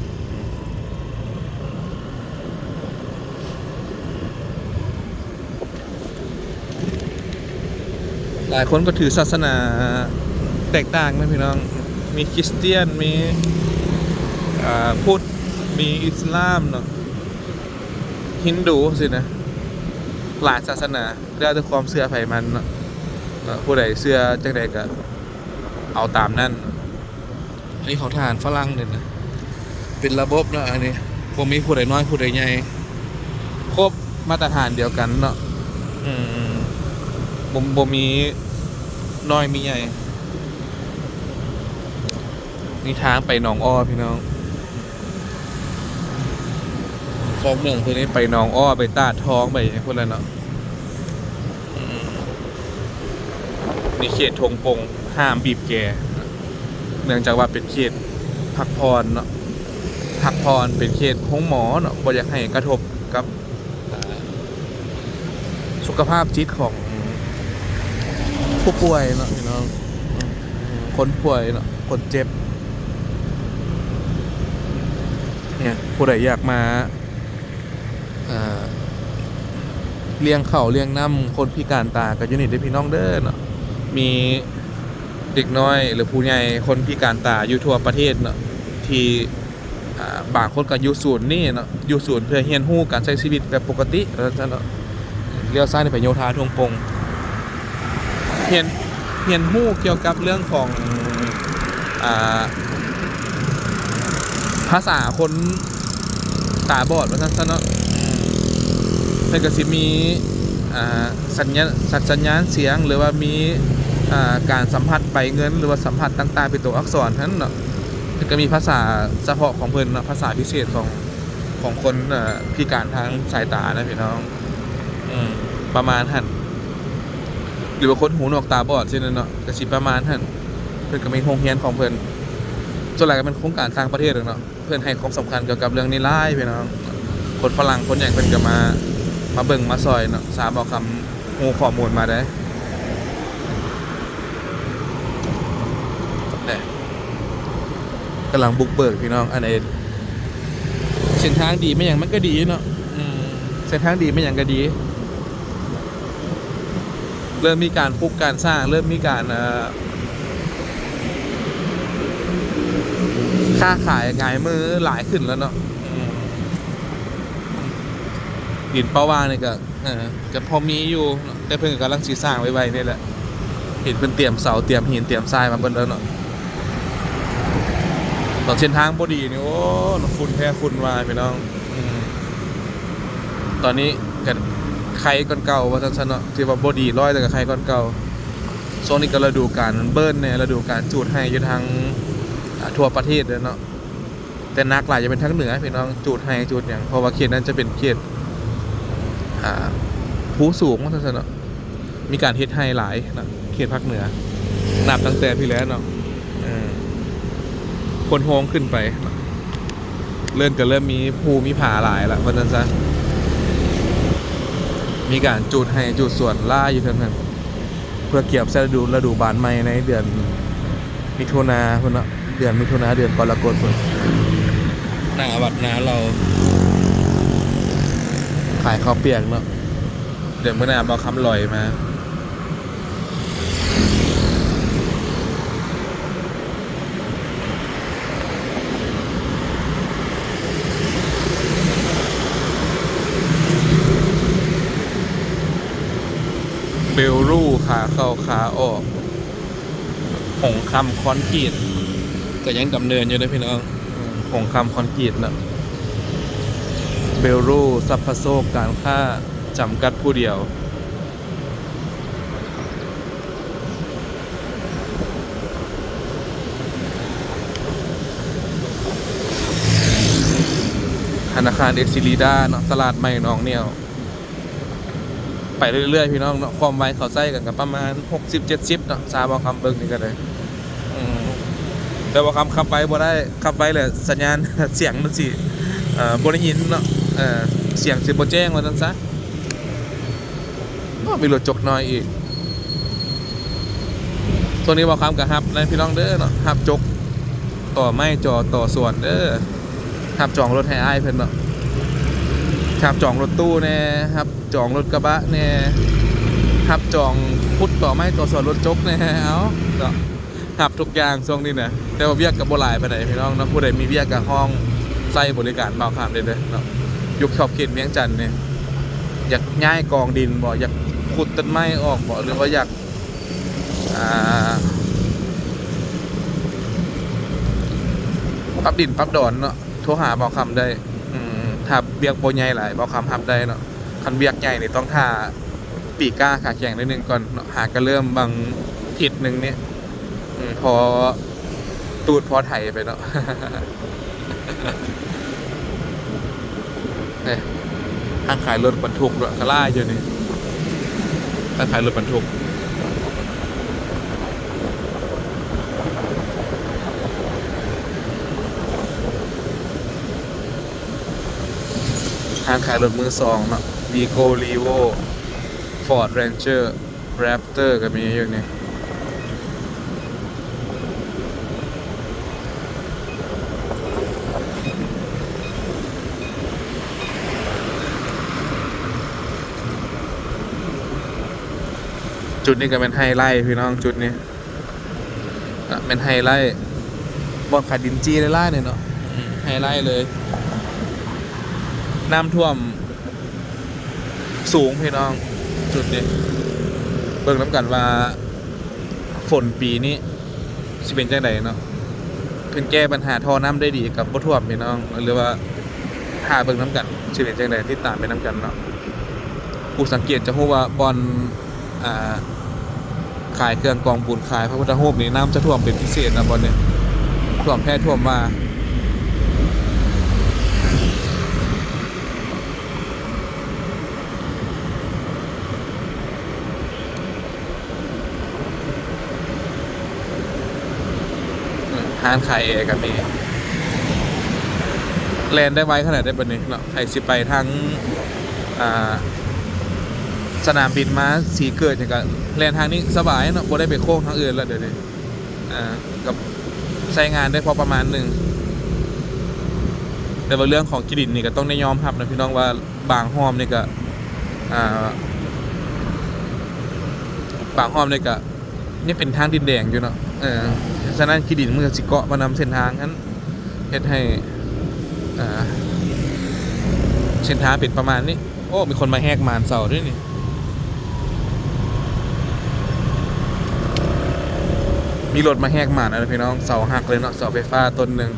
ຫຼາຍຄົນກໍຖືສາສະໜາແຕກຕ່າງນະພີ່ນ້ອງ ມີຄຣິສຕຽນ ມີ ເອີ ພຸດ ມີອິດສະລາມເນາະ ຮິນດູ ຊີ້ນະ ຫຼາຍສາສະໜາ ແລ້ວແຕ່ຄວາມເຊື່ອໃຜມັນເນາະ ເອີ ຜູ້ໃດເຊື່ອຈັ່ງໃດກໍເອົາຕາມນັ້ນ. ອັນນີ້ຂອງທະຫານຝຣັ່ງເດ້ນະ ເປັນລະບົບເນາະ ອັນນີ້ບໍ່ມີຜູ້ໃດນ້ອຍຜູ້ໃດໃຫຍ່ ຄົບມາດຕະຖານດຽວກັນເນາະ ອືມ ບໍ່ ບໍ່ມີນ້ອຍມີໃຫຍ່. ນີ້ທາງໄປໜອງອໍ້ພີ່ນ້ອງ ຄອກເມືອງເພິ່ນນີ້ໄປໜອງອໍ້ ໄປຕາດທອງ ໄປຫຍັງພຸ້ນແຫຼະເນາະ. ອືມ ນີ້ເຂດທົ່ງປົງ ຫ້າມບີບແກ ເນື່ອງຈາກວ່າເປັນເຂດພັກຜ່ອນເນາະ ພັກ ເພາະມັນເປັນເຂດໂຮງໝໍເນາະ ບໍ່ຢາກໃຫ້ກະທົບກັບ ອ່າ ສຸຂະພາບຈິດຂອງຜູ້ປ່ວຍເນາະພີ່ນ້ອງ ຄົນປ່ວຍເນາະ ຄົນເຈັບ. ເນຍ ຜູ້ໃດຢາກມາ ເອີ ລ້ຽງເຂົ້າລ້ຽງນ້ຳຄົນພິການຕາກໍຢູ່ນີ້ເດີພີ່ນ້ອງເດີເນາະ. ມີເດັກນ້ອຍ ຫຼື ຜູ້ໃຫຍ່ ຄົນພິການຕາຢູ່ທົ່ວປະເທດເນາະ ທີ່ ອ່າ ບາງຄົນກໍຢູ່ສູນນີ້ເນາະ ຢູ່ສູນເພື່ອຮຽນຮູ້ການໃຊ້ຊີວິດແບບປົກກະຕິວ່າຊັ້ນເນາະ. ລ້ຽວຊ້າຍນີ້ໄປໂຍທາທົ່ງປົງ ຮຽນ ຮຽນຮູ້ກ່ຽວກັບເລື່ອງຂອງ ອ່າ ພາສາຄົນຕາບອດວ່າຊັ້ນຊະເນາະ. ເພິ່ນກໍຊິມີ ອ່າ ສັນຍາ ສັນ ສັນຍານສຽງ ຫຼືວ່າມີ ອ່າ ການສຳຜັດໃບເງິນ ຫຼືວ່າສຳຜັດຕ່າງໆ ເປັນຕົວອັກສອນຫັ້ນເນາະ. ເພິ່ນກໍມີພາສາສະເພາະຂອງເພິ່ນເນາະ ພາສາພິເສດຂອງ ຂອງຄົນ ເອີ ພິການທາງສາຍຕານະພີ່ນ້ອງ ເອີ ປະມານຫັ້ນ ຫຼືວ່າຄົນຫູໜວກຕາບອດຊີ້ນະເນາະ ກໍຊິປະມານຫັ້ນ. ເພິ່ນກໍມີໂຮງຮຽນຂອງເພິ່ນ ສ່ວນຫຼາຍກໍເປັນໂຄງການຕ່າງປະເທດແຫຼະເນາະ. ເພິ່ນໃຫ້ຄວາມສຳຄັນກ່ຽວກັບເລື່ອງນີ້ຫຼາຍພີ່ນ້ອງ. ຄົນຝຣັ່ງຄົນຫຍັງເພິ່ນກໍມາ ມາເບິ່ງມາຊ່ອຍເນາະ. ສາວເວົ້າຄຳຮູ້ຂໍ້ມູນມາເດ້ ແນ່ ກຳລັງບຸກເບີກພີ່ນ້ອງ. ອັນນີ້ເສັ້ນທາງດີແມ່ນຫຍັງມັນກໍດີເນາະ ເສັ້ນທາງດີແມ່ນຫຍັງກໍດີ. ເລີ່ມມີການປຸກການສ້າງ ເລີ່ມມີການ ເອີ ຄ້າຂາຍຫງາຍມືຫຼາຍຂຶ້ນແລ້ວເນາະ. ເອີ ດິນເປົ່າວ່າງນີ້ກໍ ເອີ ກໍພໍມີຢູ່ເນາະ ແຕ່ເພິ່ນກໍກຳລັງຊິສ້າງໄວໆນີ້ແຫຼະ. ເຫັນເພິ່ນຕຽມເສົາ ຕຽມຫີນ ຕຽມຊາຍມາເບິດແລ້ວເນາະ. ຕອນເສັ້ນທາງບໍ່ດີນີ້ ໂອ້ ຝຸ່ນແທ້ຝຸ່ນວ່າພີ່ນ້ອງ. ອືມ ຕອນນີ້ກໍໄຄກ່ອນເກົ່າວ່າຊັ້ນຊະເນາະ ຖືວ່າບໍ່ດີຮ້ອຍ ແຕ່ກໍໄຄກ່ອນເກົ່າ. ຊ່ວງນີ້ກໍລະດູການເບີນແດ່ ລະດູການຈູດໄຮ່ຢູ່ທາງ ອ່າ ທົ່ວປະເທດເດ້ເນາະ. ແຕ່ໜັກຫຼາຍຈະເປັນທາງເໜືອພີ່ນ້ອງ ຈູດໄຮ່ຈູດຫຍັງ ເພາະວ່າເຂດນັ້ນຈະເປັນເຂດ ອ່າ ພູສູງວ່າຊັ້ນຊະເນາະ. ມີການເຮັດໄຮ່ຫຼາຍເນາະ ເຂດພາກເໜືອ ນັບຕັ້ງແຕ່ພີ້ແລ້ວເນາະ ເອີ ຄົນໂຮງຂຶ້ນໄປເນາະ ເລີ່ມ ກໍເລີ່ມມີພູມີຜາຫຼາຍລະວ່າຊັ້ນຊະ. ມີການຈູດໄຮ່ຈູດສວນຫຼາຍຢູ່ເທິງນັ້ນ ເພື່ອກຽມໃສ່ລະດູ ລະດູບານໃໝ່ໃນເດືອນມິຖຸນາພຸ້ນເນາະ ເດືອນມິຖຸນາ ເດືອນກໍລະກົດພຸ້ນ. ໜ້າວັດນາເຫຼົ່າ ຂາຍເຂົ້າປຽກເນາະ. ດຽວມື້ໜ້າບ່າວຄຳລອຍມາ. ເບວຣູ ຂາເຂົ້າຂາອອກ. ຫົງຄຳຄອນກຣີດກໍຍັງດຳເນີນຢູ່ເດີພີ່ນ້ອງ. ຫົງຄຳຄອນກຣີດເນາະ. ເບວຣູ ຊັບພະໂຊກການຄ້າ ຈຳກັດຜູ້ດຽວ. ທະນາຄານເອັກຊິລີດາເນາະ ຕະຫຼາດໃໝ່ໜອງໜຽວ. ໄປເລື້ອຍໆ ພີ່ນ້ອງເນາະ ຄວາມໄວເຂົາໃຊ້ກັນກໍປະມານຫົກສິບ ເຈັດສິບເນາະ ສາວບ່າວຄຳເບິ່ງນີ້ກໍໄດ້. ອືມ ແຕ່ບ່າວຄຳຂັບໄວບໍ່ໄດ້ ຂັບໄວແລ້ວສັນຍານສຽງມັນຊິ ເອີ ບໍ່ໄດ້ຍິນເນາະ ເອີ ສຽງຊິບໍ່ແຈ້ງວ່າຊັ້ນຊະ. ໂອ້ ມີລົດຈົກນ້ອຍອີກ. ຊ່ວງນີ້ບ່າວຄຳກໍຮັບນະພີ່ນ້ອງເດີເນາະ ຮັບຈົກ ຕໍ່ໄມ້ ຈອ ຕໍ່ສວນເດີ. ຮັບຈອງລົດໃຫ້ອ້າຍເພິ່ນເນາະ ຮັບຈອງລົດຕູ້ແດ່ ຮັບຈອງລົດກະບະແດ່ ຮັບຈອງຂຸດຕໍໄມ້ຕໍ່ສວນລົດຈົກແດ່ ເອົາເນາະ ຮັບທຸກຢ່າງຊ່ວງນີ້ນະ. ແຕ່ວ່າວຽກກໍບໍ່ຫຼາຍປານໃດພີ່ນ້ອງເນາະ ຜູ້ໃດມີວຽກກໍຮ້ອງໃຊ້ບໍລິການບ່າວຄຳໄດ້ເດີເນາະ. ຢູ່ຂອບເຂດວຽງຈັນນີ້ ຢາກຍ້າຍກອງດິນບໍ ຢາກຂຸດຕົ້ນໄມ້ອອກບໍ ຫຼືວ່າຢາກ ອ່າ ປັບດິນປັບດອນເນາະ ໂທຫາບ່າວຄຳໄດ້. ອືມ ຖ້າວຽກບໍ່ໃຫຍ່ຫຼາຍ ບ່າວຄຳຮັບໄດ້ເນາະ. ຄັນວຽກໃຫຍ່ນີ້ຕ້ອງຖ້າປີກ້າຂາແຂງໜ້ອຍໜຶ່ງກ່ອນເນາະ ຫາກໍເລີ່ມຫວ່າງທິດໜຶ່ງນີ້ ອືມ ພໍຕູດພໍໄຖໄປເນາະ. ນີ້ ຮ້ານຂາຍລົດບັນທຸກເນາະ ກໍຫຼາຍຢູ່ນີ້ ຮ້ານຂາຍລົດບັນທຸກ. ຮ້ານຂາຍລົດມືສອງເນາະ ວີໂກ້ ຣີໂວ້ ຟອດ ແຣນເຈີ ແຣັບເຕີ ກໍມີຢູ່ນີ້. ຈຸດນີ້ກໍແມ່ນໄຮໄລພີ່ນ້ອງ ຈຸດນີ້ ອ່ະ ແມ່ນໄຮໄລ ບ່ອນຂາຍດິນຈີ່ຫຼາຍໆນີ້ເນາະ ອືມ ໄຮໄລເລີຍ. ນ້ຳຖ້ວມສູງພີ່ນ້ອງ ຈຸດນີ້ ເບິ່ງນຳກັນວ່າຝົນປີນີ້ຊິເປັນຈັ່ງໃດເນາະ ເພິ່ນແກ້ບັນຫາທໍ່ນ້ຳໄດ້ດີກັບບໍ່ຖ້ວມພີ່ນ້ອງ ຫຼືວ່າຖ້າເບິ່ງນຳກັນຊິເປັນຈັ່ງໃດ ຕິດຕາມໄປນຳກັນເນາະ. ຜູ້ສັງເກດຈະຮູ້ວ່າບ່ອນ ອ່າ ຂາຍເຄື່ອງກອງບຸນ ຂາຍພະພຸດທະຮູບນີ້ ນ້ຳຈະຖ້ວມເປັນພິເສດນະ ບ່ອນນີ້ ຖ້ວມແທ້ຖ້ວມວ່າ. ຮ້ານຂາຍແອກໍມີ ແລ່ນໄດ້ໄວຂະໜາດໃດບັດນີ້ເນາະ. ໃຜຊິໄປທາງ ອ່າ ສະໜາມບິນມາສີເກີດນີ້ກໍແລ່ນທາງນີ້ສະບາຍເນາະ ບໍ່ໄດ້ໄປໂຄ້ງທາງອື່ນແລ້ວດຽວນີ້ ອ່າ ກໍໃຊ້ງານໄດ້ພໍປະມານໜຶ່ງ. ແຕ່ວ່າເລື່ອງຂອງຂີ້ດິນນີ້ກໍຕ້ອງໄດ້ຍອມຮັບນະພີ່ນ້ອງວ່າ ບາງຮ່ອມນີ້ກະ ອ່າ ບາງຮ່ອມນີ້ກະຍັງເປັນທາງດິນແດງຢູ່ເນາະ ເອີ ສະນັ້ນຂີ້ດິນມັນກະຊິເກາະມານຳເສັ້ນທາງຫັ້ນ ເຮັດໃຫ້ ເອີ ເສັ້ນທາງເປັນປະມານນີ້. ໂອ້ ມີຄົນມາແຫກໝານເສົາເດ້ນີ້ ມີລົດມາແຫກໝານເອົາເດ້ພີ່ນ້ອງ ເສົາຫັກເລີຍເນາະ ເສົາໄຟຟ້າຕົ້ນໜຶ່ງ.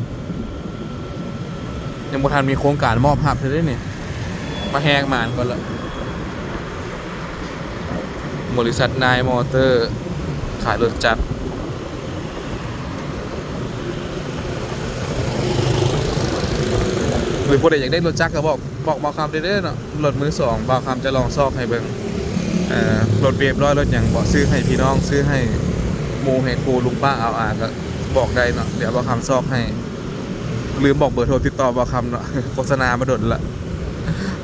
ຍັງບໍ່ທັນມີໂຄງການມອບຮັບເທື່ອເດ້ນີ້ ມາແຫກໝານກ່ອນລະ. ບໍລິສັດນາຍມໍເຕີ ຂາຍລົດຈັກ ຫຼືຜູ້ໃດຢາກໄດ້ລົດຈັກກໍບອກ ບອກບ່າວຄຳເດີເນາະ ລົດມືສອງ ບ່າວຄຳຈະລອງຊອກໃຫ້ເບິ່ງ ເອີ ລົດເວບຮ້ອຍ ລົດຫຍັງເບາະ ຊື້ໃຫ້ພີ່ນ້ອງ ຊື້ໃຫ້ໝູ່ໃຫ້ຄູ່ ລຸງປ້າອາວອາ ກໍບອກໄດ້ເນາະ ດຽວບ່າວຄຳຊອກໃຫ້. ລືມບອກເບີໂທຕິດຕໍ່ບ່າວຄຳເນາະ ໂຄສະນາມາດົນລະ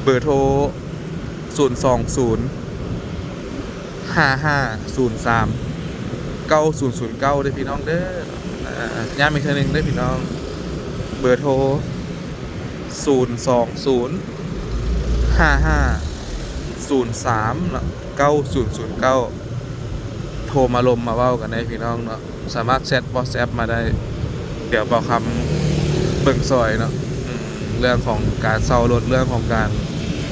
ເບີໂທ ສູນສອງສູນ ຫ້າຫ້າສູນສາມ ເກົ້າສູນສູນເກົ້າ ເດີພີ່ນ້ອງເດີ. ອ່າ ຢ້ຳອີກເທື່ອໜຶ່ງເດີພີ່ນ້ອງ ເບີໂທ ສູນສອງສູນ ຫ້າຫ້າສູນສາມ ເນາະ ເກົ້າສູນສູນເກົ້າ ໂທມາລົມມາເວົ້າກັນໄດ້ພີ່ນ້ອງເນາະ. ສາມາດແຊັດ WhatsApp ມາໄດ້ ດຽວບ່າວຄຳເບິ່ງຊ່ອຍເນາະ ອືມ ເລື່ອງຂອງການເຊົ່າລົດ ເລື່ອງຂອງການ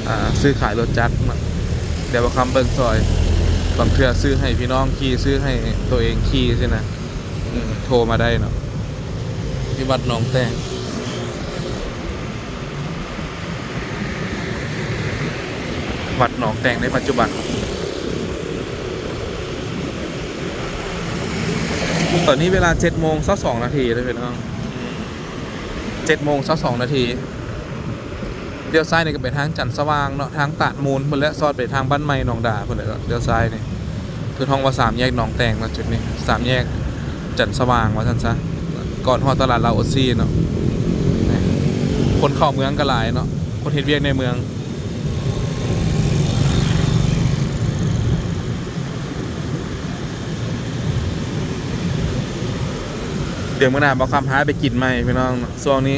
ອ່າ ຊື້ຂາຍລົດຈັກເນາະ ດຽວບ່າວຄຳເບິ່ງຊ່ອຍ. ບາງເທື່ອຊື້ໃຫ້ພີ່ນ້ອງຂີ່ ຊື້ໃຫ້ໂຕເອງຂີ່ຊີ້ນະ ອືມ ໂທມາໄດ້ເນາະ. ທີ່ວັດໜອງແຕງ ວັດໜອງແຕງໃນປັດຈຸບັນ ຕອນນີ້ເວລາເຈັດໂມງຊາວສອງນາທີເດີພີ່ນ້ອງ ເຈັດໂມງຊາວສອງນາທີ. ລ້ຽວຊ້າຍນີ້ກໍໄປທາງຈັນສະຫວ່າງເນາະ ທາງຕາດມູນພຸ້ນແຫຼະ ຊອດໄປທາງບ້ານໃໝ່ໜອງດາພຸ້ນແຫຼະ. ລ້ຽວຊ້າຍນີ້ ເພິ່ນຮ້ອງວ່າສາມແຍກໜອງແຕງເນາະ ຈຸດນີ້ ສາມແຍກຈັນສະຫວ່າງວ່າຊັ້ນຊະ ກ່ອນຮອດຕະຫຼາດລາວໂອຊີເນາະ. ຄົນເຂົ້າເມືອງກໍຫຼາຍເນາະ ຄົນເຮັດວຽກໃນເມືອງ. ດຽວມື້ໜ້າບ່າວຄຳພາໄປກິນໃໝ່ພີ່ນ້ອງເນາະ ຊ່ວງນີ້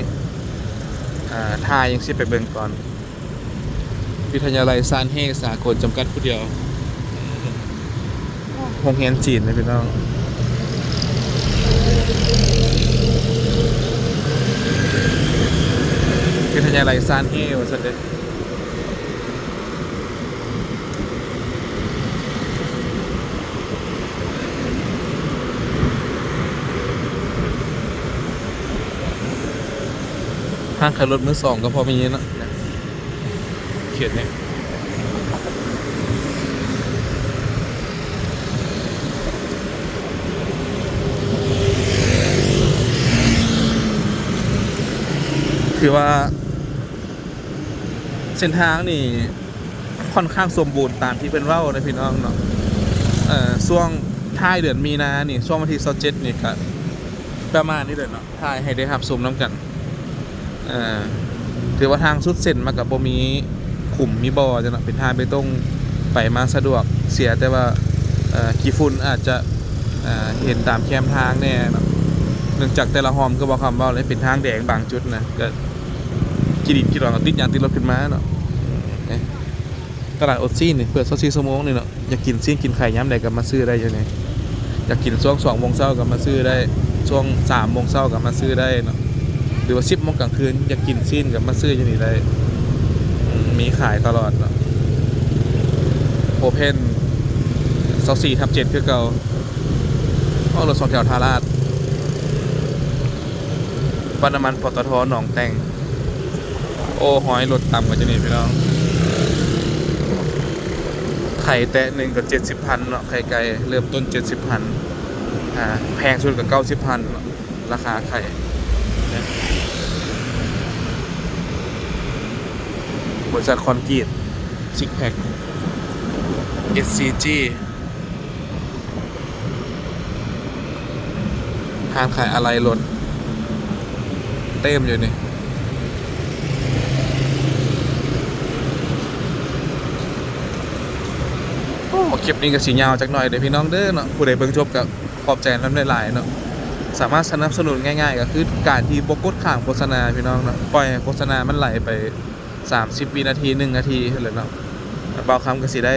ອ່າ ຖ່າຍຈັ່ງຊີ້ໄປເບິ່ງກ່ອນ. ວິທະຍາໄລຊານເຮສາກົນຈຳກັດຜູ້ດຽວ ໂຮງຮຽນຈີນນະພີ່ນ້ອງ ວິທະຍາໄລຊານເຮວ່າຊັ້ນເດ້. ຮ້ານຂາຍລົດມືສອງກໍພໍມີເນາະ ເຂດນີ້ ຖືວ່າເສັ້ນທາງນີ້ ຂ້ອນຂ້າງສົມບູນຕາມທີ່ເພິ່ນເວົ້າເນາະ ພີ່ນ້ອງເນາະ. ເອີ ຊ່ວງທ້າຍເດືອນມີນານີ້ ຊ່ວງວັນທີຊາວເຈັດນີ້ ກະປະມານນີ້ແຫຼະເນາະ ຖ່າຍໃຫ້ໄດ້ຮັບຊົມນຳກັນ. ເອີ ຖືວ່າທາງສຸດເສັ້ນມັນກໍບໍ່ມີຂຸມມີບໍ່ຈັ່ງເນາະ ເປັນທາງເບຕົງ ໄປມາສະດວກ ເສຍແຕ່ວ່າ ເອີ ຂີ້ຝຸ່ນອາດຈະ ເອີ ເຫັນຕາມແຄມທາງແດ່ເນາະ ເນື່ອງຈາກແຕ່ລະຮ່ອມ ຄືບໍ່ຄຳເວົ້າເລີຍ ເປັນທາງແດງບາງຈຸດນະ ກໍຂີ້ດິນຂີ້ດອນກໍຕິດຫຍັງຕິດລົດຂຶ້ນມາເນາະ. ຕະຫຼາດໂອຊີນີ້ເປີດຊາວສີ່ຊົ່ວໂມງນີ້ເນາະ ຢາກກິນຊີ້ນກິນໄຂ່ຍາມໃດກໍມາຊື້ໄດ້ຢູ່ນີ້ ຢາກກິນຊ່ວງສອງໂມງເຊົ້າກໍມາຊື້ໄດ້ ຊ່ວງສາມໂມງເຊົ້າກໍມາຊື້ໄດ້ເນາະ ຫຼືວ່າສິບໂມງກາງຄືນ ຢາກກິນຊີ້ນກໍມາຊື້ຢູ່ນີ້ໄດ້ ອືມ ມີຂາຍຕະຫຼອດເນາະ. ໂອເພັນຊາວສີ່ທັບເຈັດຄືເກົ່າ ເອົາລົດສອງແຖວທ່າລາດ ປ້ຳນ້ຳມັນ ປຕທ ໜອງແຕ່ງ. ໂອ້ ຮ້ອຍລົດຕຳກັນຢູ່ນີ້ພີ່ນ້ອງ ໄຂ່ແຕະໜຶ່ງກໍເຈັດສິບພັນເນາະ ໄຂ່ໄກ່ເລີ່ມຕົ້ນເຈັດສິບພັນ ອ່າ ແພງສຸດກໍເກົ້າສິບພັນເນາະ ລາຄາໄຂ່. ບໍລິສັດຄອນກຣີດ ຊິກແພັກ ເອສຊີຈີ ຮ້ານຂາຍອາໄຫຼ່ລົດເຕັມຢູ່ນີ້. ໂອ້ ຄລິບນີ້ກໍຊິຍາວຈັກໜ້ອຍເດີພີ່ນ້ອງເດີເນາະ ຜູ້ໃດເບິ່ງຈົບກໍຂອບໃຈນຳຫຼາຍໆເນາະ. ສາມາດສະໜັບສະໜູນງ່າຍໆ ກໍຄືການທີ່ບໍ່ກົດຂ້າມໂຄສະນາພີ່ນ້ອງເນາະ ປ່ອຍໃຫ້ໂຄສະນາມັນໄຫຼໄປ ສາມສິບວິນາທີ ໜຶ່ງນາທີຫັ້ນແຫຼະເນາະ ບ່າວຄຳກໍຊິໄດ້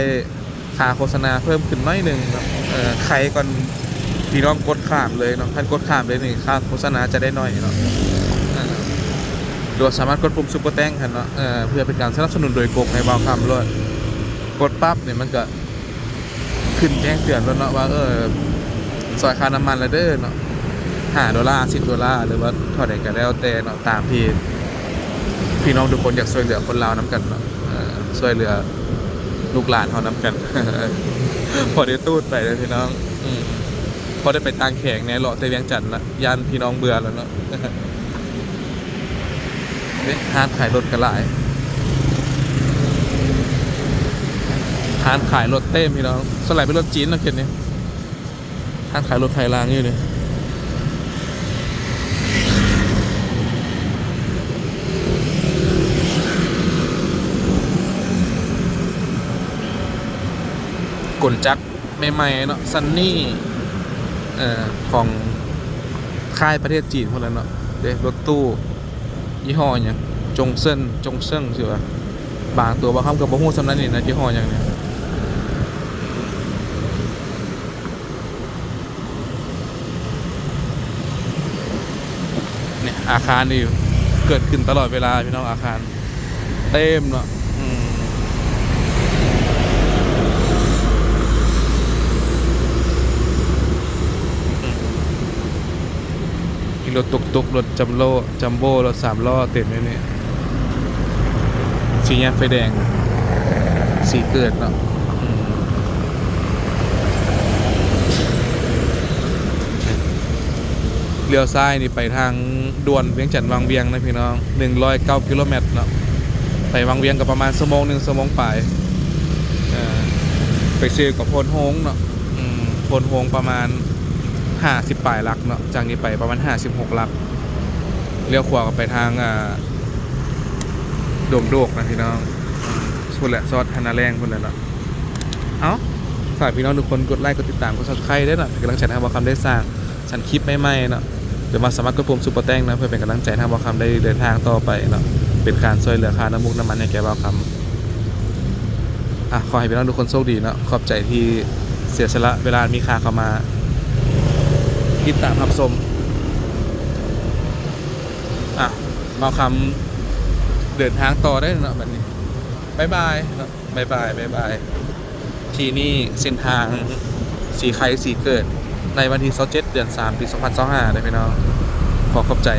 ຄ່າໂຄສະນາເພີ່ມຂຶ້ນໜ້ອຍໜຶ່ງເນາະ ເອີ ໄຄກ່ອນພີ່ນ້ອງກົດຂ້າມເລີຍເນາະ ຄັນກົດຂ້າມເລີຍນີ້ຄ່າໂຄສະນາຈະໄດ້ໜ້ອຍເນາະ ເອີ ຫຼືວ່າສາມາດກົດປຸ່ມຊຸບເປີແຕັງຫັ້ນເນາະ ເອີ ເພື່ອເປັນການສະໜັບສະໜູນໂດຍກົງໃຫ້ບ່າວຄຳໂລດ ກົດປັບນີ້ມັນກໍ ຂຶ້ນແຈ້ງເຕືອນໂລດເນາະວ່າ ເອີ ຊ່ອຍຄ່ານ້ຳມັນແລ້ວເດີເນາະ ຫ້າໂດລາ ສິບໂດລາ ຫຼືວ່າເທົ່າໃດກໍແລ້ວແຕ່ເນາະ ຕາມທີ່ພີ່ນ້ອງທຸກຄົນຢາກຊ່ວຍເຫຼືອຄົນລາວນຳກັນເນາະ ເອີ ຊ່ວຍເຫຼືອລູກຫຼານເຮົານຳກັນ ພໍໄດ້ຕູດໄປເດີພີ່ນ້ອງ ອືມ ພໍໄດ້ໄປຕ່າງແຂວງແດ່ ເລາະແຕ່ວຽງຈັນລະ ຢ້ານພີ່ນ້ອງເບື່ອແລ້ວເນາະ. ເດ້ ຮ້ານຂາຍລົດກໍຫຼາຍ ຮ້ານຂາຍລົດເຕັມພີ່ນ້ອງ ສ່ວນຫຼາຍເປັນລົດຈີນເນາະເຂດນີ້ ຮ້ານຂາຍລົດຂາຍລາງຢູ່ນີ້ ກົນຈັກ ໃໝ່ໆເນາະ ຊັນນີ ເອີ ຂອງຄ້າຍປະເທດຈີນພຸ້ນແຫຼະເນາະ ເດ້ ລົດຕູ້ຍີ່ຫໍ້ຫຍັງ ຈົງເຊິນ ຈົງເຊິງ ຊິວ່າ ບາງຕົວບາງຄຳກໍບໍ່ຮູ້ສ່ຳນັ້ນນີ້ນະ ຍີ່ຫໍ້ຫຍັງນີ້ ນີ້ ອາຄານນີ້ເກີດຂຶ້ນຕະຫຼອດເວລາພີ່ນ້ອງ ອາຄານ ເຕັມເນາະ ອືມ ມີລົດຕຸກຕຸກ ລົດຈຳໂລ ຈຳໂບ້ ລົດສາມລໍ້ເຕັມຢູ່ນີ້ ສີ່ແຍກໄຟແດງ ສີເກີດເນາະ ອືມ ລ້ຽວຊ້າຍນີ້ໄປທາງດ່ວນວຽງຈັນວັງວຽງນະພີ່ນ້ອງ ໜຶ່ງຮ້ອຍເກົ້າກິໂລແມັດເນາະ ໄປວັງວຽງກໍປະມານຊົ່ວໂມງໜຶ່ງ ຊົ່ວໂມງປາຍ ເອີ ໄປເຊວກັບໂພນໂຮງເນາະ ອືມ ໂພນໂຮງປະມານຫ້າສິບປາຍຫຼັກເນາະ ຈາກນີ້ໄປປະມານຫ້າສິບຫົກຫຼັກ ລ້ຽວຂວາກໍໄປທາງ ອ່າ ດົງໂດກນະພີ່ນ້ອງ ພຸ້ນແຫຼະ ຊອດຄະນາແລ້ງພຸ້ນແຫຼະເນາະ. ເອົ້າ ຝາກພີ່ນ້ອງທຸກຄົນກົດໄລ ກົດຕິດຕາມ ກົດ Subscribe ເດີເນາະ ເປັນກຳລັງໃຈໃຫ້ບ່າວຄຳໄດ້ສ້າງ ສ້າງຄລິບໃໝ່ໆເນາະ ຫຼືວ່າສາມາດກົດປຸ່ມ Super Thanks ເນາະ ເພື່ອເປັນກຳລັງໃຈໃຫ້ບ່າວຄຳໄດ້ເດີນທາງຕໍ່ໄປເນາະ ເປັນການຊ່ວຍເຫຼືອຄ່ານ້ຳມູກນ້ຳມັນໃຫ້ແກ່ບ່າວຄຳ. ອ່ະ ຂໍໃຫ້ພີ່ນ້ອງທຸກຄົນໂຊກດີເນາະ ຂອບໃຈທີ່ເສຍສະຫຼະເວລາອັນມີຄ່າເຂົ້າມາຕິດຕາມຮັບຊົມ. ອ່ະ ບ່າວຄຳເດີນທາງຕໍ່ໄດ້ເນາະ ບັດນີ້ ບາຍບາຍເນາະ. ບາຍບາຍ ບາຍບາຍ. ທີ່ນີ້ເສັ້ນທາງສີໄຄ ສີເກີດ ໃນວັນທີຊາວເຈັດ ເດືອນສາມ ປີສອງພັນຊາວຫ້າເດີພີ່ນ້ອງ. ຂໍຂອບໃຈ.